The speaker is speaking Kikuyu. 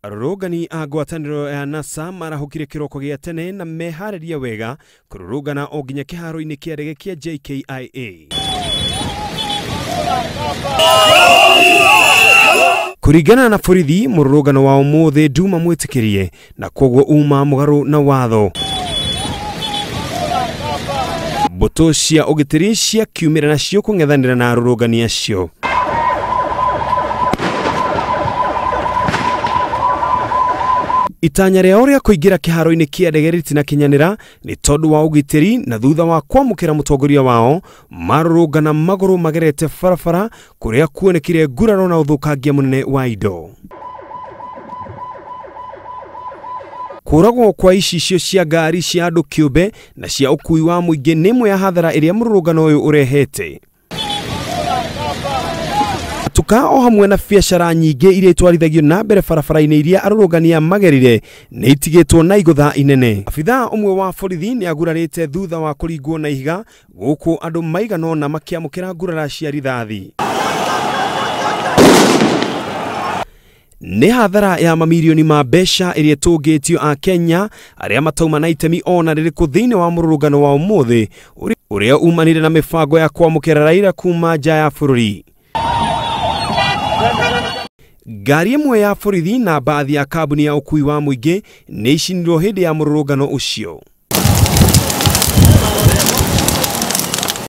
Arũrũngani a ngwatanĩro ya NASA marahũkire kĩroko gĩa tene na meharĩria wega kũrũrũngana o nginya kĩharo-inĩ kĩa ndege kĩa JKIA. Kũringana na borithi, mũrũrũngano wa ũmũthĩ nduma mwĩtĩkĩrie na kwoguo uma mũgarũ na watho. Mbũtũ cia ũgitĩri ciakiumĩra nacio kũng'ethanĩra na arũrũngani acio. Itanya rĩao rĩa kũingĩra kĩharo-inĩ kĩa ndege rĩtinakinyanĩra nĩ tondũ wa ũgitĩri, na thutha wa kwamũkĩra mũtongoria wao marũrũngana magũrũ magerete barabara kũrĩa kuonekire nguraro na ũthũkangia mũnene wa indo. Kũragwo kwa icicio cia ngari cia andũ kĩũmbe na cia ũkui wa mũingĩ nĩ ĩmwe ya hathara ĩrĩa mũrũrũngano ũyũ ũrehete. Tuka o hamwe na biacara nyingĩ iria itwarithagio na mbere barabara-inĩ iria arũrũngani magerire nĩ itigĩtwo na igũtha inene. Abithaa ũmwe wa borithi nĩ agurarĩte thutha wa kũringwo na ihiga gũkũ andũ maigana ũna makĩamũkĩra ngurara cia rithathi. Nĩ hathara ya mamirioni ma mbeca ĩrĩa ĩtũngĩtio a Kenya arĩa matauma na itemi ona rĩrĩkũ thĩinĩ wa mũrũrũngano wa ũmũthĩ ũrĩa umanire na mĩbango ya kwamũkĩra Raila kuma nja ya bũrũri. Ngari ĩmwe ya borithi na mbathi ya kambuni ya ũkui wa mũingĩ nĩ icinirwo hĩndĩ ya mũrũrũngano ũcio.